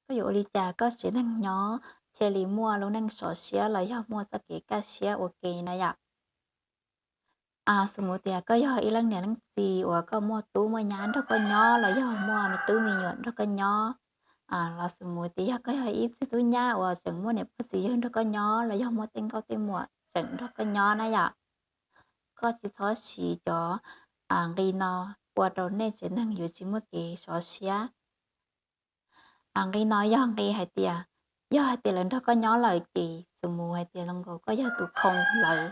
Koj yuav ua li cas koj tsev neeg nyob thiaj li muaj lub neej sov siab los yog muaj txoj kev kaj siab ua ke na yom? Xus mus tias koj yog ib leej niam leej txiv uas koj muaj tub muaj nyab nrog koj nyob los yog muaj me tub me nyuam nrog koj nyob, los xus mus tias yog koj yog ib txwg tub nyab uas tseem muaj niam pog txiv yawg nrog koj nyob los yog muaj tej nkauj tej muam tseem nrog koj nyob na yom, koj tsis txhob siv cov nqi no ua rau nej tsev neeg yuav tsis muaj kev sov siab. Nqi no yog nqi hais tias, yog hais tias lawv nrog koj nyob lawm ces xus mus hais tias zoo nkaus koj yog tus khoo lawv,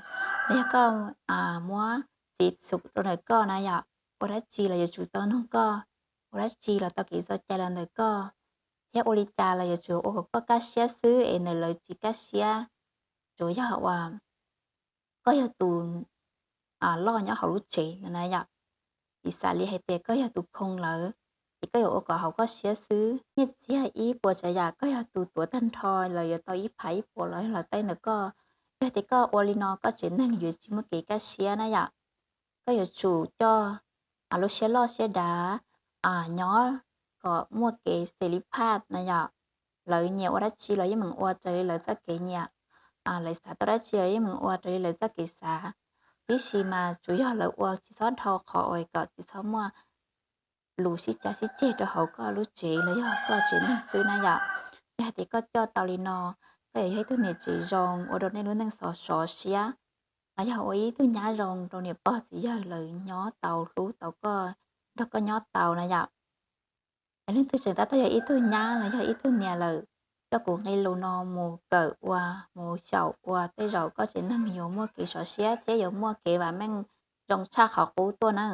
los yog koj muab txiv xus rau ntawm koj na yom, ua dab tsi los yuav tsum tau noog koj, ua dab tsi los tau kev txoj cai los ntawm koj, thiab ua li cas los yuav tsum ua kom koj kaj siab xwb es ntawm lawv tsis kaj siab, tsuas yog uas koj yog tus loj nyob hauv lub tsev na yom. Piv xam li hais tias koj yog tus khoo lawv, ces koj yuav ua kom haum koj siab xwb. Nyiaj txiag ib puas tsav yam koj yog tus tuav tag nrho, lawv yuav tau ib phav ib puas los yog lawv tau ntawm koj. Yog tias koj ua li no koj tsev neeg yuav tsis muaj kev kaj siab na yom. Koj yuav tsum coj lub siab loj siab dav nyob kom muaj kev xes li phaj na yom. Lawv nyiam ua dab tsi los yeej meem ua raws li lawv txoj kev nyiam, lawv xav tau dab tsi los yeej meem ua raws li lawv txoj kev xav. Tiam sis mas tsuas yog lawv ua tsis txhob dhau qhov uas kom tsis txhob muaj lus sib cav sib ceg rau hauv koj lub tsev los yog koj tsev neeg xwb na yom. Yog hais tias koj coj tau li no, koj yuav yog ib tug niam tsev zoo ua rau nej lub neej sov siab, los yog ua ib tug nyab zoo rau niam pog txiv yawg lawv nyob tau hlub tau koj, nrog koj nyob tau na yom. Yog leej twg tseem tab tom yog ib tug nyab los yog ib tug niam lawm, coj kuv nqe lus no mus kawm ua, mus xyaum ua, tej zaum koj tsev neeg yuav muaj kev sov siab thiab yuav muaj kev vam meej zoo tshaj qhov qub tuaj na.